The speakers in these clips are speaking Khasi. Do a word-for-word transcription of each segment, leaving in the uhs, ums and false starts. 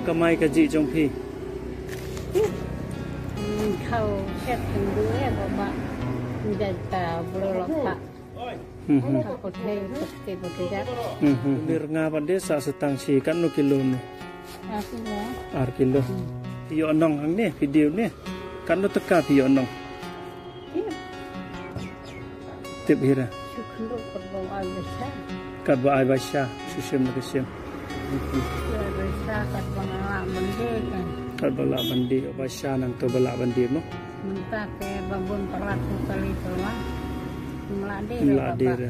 Kamai kajih jong phi. Khau shet kan du eh baba. Jai ta bro lok pa. Hmm, hmm. Ka kothei, kothei, kothei jat. Hmm, hmm. Lir nga pat de sa setang shi, katno kilo ne? Ar kilo. Ar kilo. Hmm. Phi ïoh nong hangne, phi diew ne. Katno tyngka phi ïoh nong? Tip hi re. Shu khynrut katba ai ba sha. Katba ai ba sha, shu shim la ka shim. Shu ai ba sha, katba nga lah ban die kan. Katba lah ban die, ba sha nangto ba lah ban die mo. Mynta te ba bun palat tu kali tu lah. Mla die. Mla die re.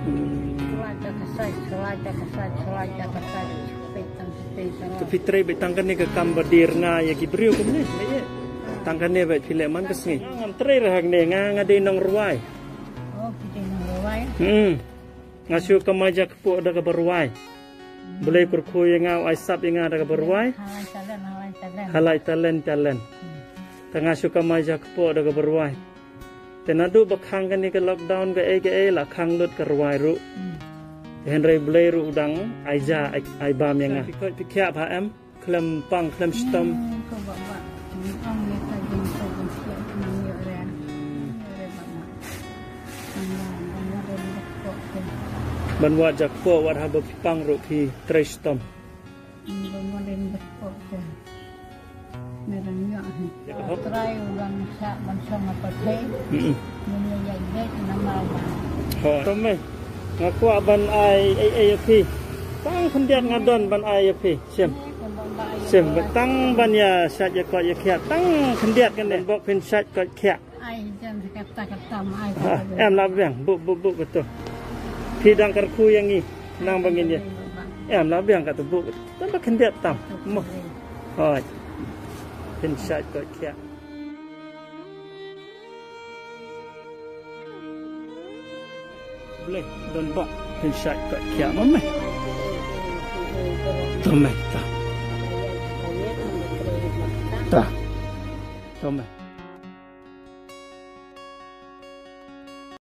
Hmm. Shu la ja ka sai, shu la ja ka sai, shu la ja ka sai. Peit tang, peit tang. Te phi trei beit tang kane ka kam ba die rnga ïa ki briew kumne. Tang kane beit phi leh man ka sngi. Ngam trei re hangne, nga nga dei nongrwai. Oh, phi dei nongrwai. Hmm. Nga shu kamai jakpoh da kaba rwai. Blei kyrkhu ïa nga, u ai sap ïa nga da kaba rwai. Halai talent, halai talent. Halai talent, talent. Hmm. Te nga shu kamai jakpoh da kaba rwai. Te naduh ba khang kane ka lockdown kaei kaei la khang lut ka rwai ruh. Hmm. Te hynrei Blei ruh u dang ai ja ai, ai bam ïa nga. Phi koit phi khiah bha em? Khlem pang khlem shitom. Hmm, ko baba. Ong ïa ka jingkyrkhu ban khiah ban ïoh re. Ïoh re baba. Ban wad jakpoh wat haba phi pang ruh phi trei shitom. Ban wad jakpoh. Trai u ban shah ban shong ha pyrthei. Mm-mm. Ban ïa ïaid beit namar ba. Ho. To mei. Nga kwah ban ai ei ei ïa phi. Tang khyndiat nga don ban ai ïa phi. Shim. Shim, tang ban ïa shait ïa koit ïa khiah tang khyndiat kane. Bok phin shait koit khiah. Ai jan kata kata ma ai. Ah, kata. Em lah biang, buh buh buh kato. Phi dang kyrkhu ïa ngi, nang ba ngin ïa. Em lah biang kato buh. Tang ba khyndiat tam. Mo. Hoi. Phin shait koit khiah. Blei, don bok, phin shait koit khiah mo mei. To mei, ta. Ta. To mei.